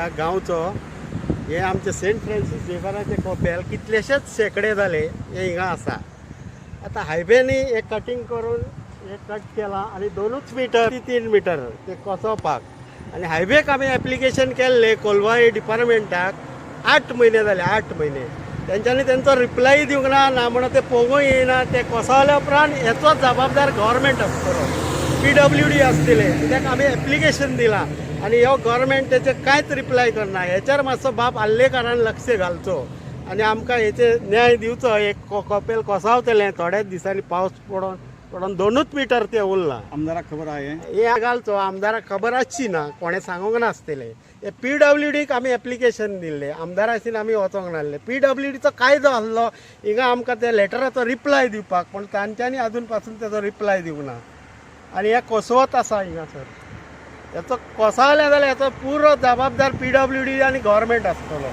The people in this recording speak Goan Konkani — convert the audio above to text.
ह्या गांवचो. हे आमचे सेंट फ्रांसीस झेवियराचें कपेल कितलेशेच शेंकडे जाले हे हिंगा आसा. आतां हायवेनी हे कटींग करून हे कट केलां आनी 2 मिटर 3 मिटर ते कोसोवपाक. आनी हायवेक आमी एप्लिकेशन केल्लें कोलवाई डिपार्टमेंटाक 8 म्हयने जाले, 8 म्हयने तेंच्यांनी तेंचो रिप्लाय दिवंक ना, ना म्हणून ते पोवूंक येयना. ते कोसळ्या उपरांत हेचो जबाबदार गव्हर्मेंट आसतलो, PWD आसतले, कित्याक आमी एप्लिकेशन दिलां आनी ह्यो गव्हर्मेंट तेचे कांयच रिप्लाय करना. हेचेर मातसो बाब आर्लेकारान लक्ष घालचो आनी आमकां हेचेर न्याय दिवचो. एक कपेल कोसावतलें थोड्याच दिसांनी, पावस पडोन पडोन 2 मिटर तें उरलां. आमदाराक खबर आहा हें? हें घालचो, आमदाराक खबर आसची ना, कोणें सांगूंक नासतलें. हे PWDक आमी एप्लिकेशन दिल्लें, आमदाराशीन आमी वचोंक नासलें. PWDचो कायदो आसलो हिंगा आमकां त्या लेटराचो रिप्लाय दिवपाक, पूण तांच्यांनी आजून पासून तेजो रिप्लाय दिवंक ना. आनी हें कोसवत आसा हिंगासर, हेचो कोसळ्ळें जाल्यार हेचो पुरो जबाबदार PWD आनी गव्हर्मेंट आसतलो.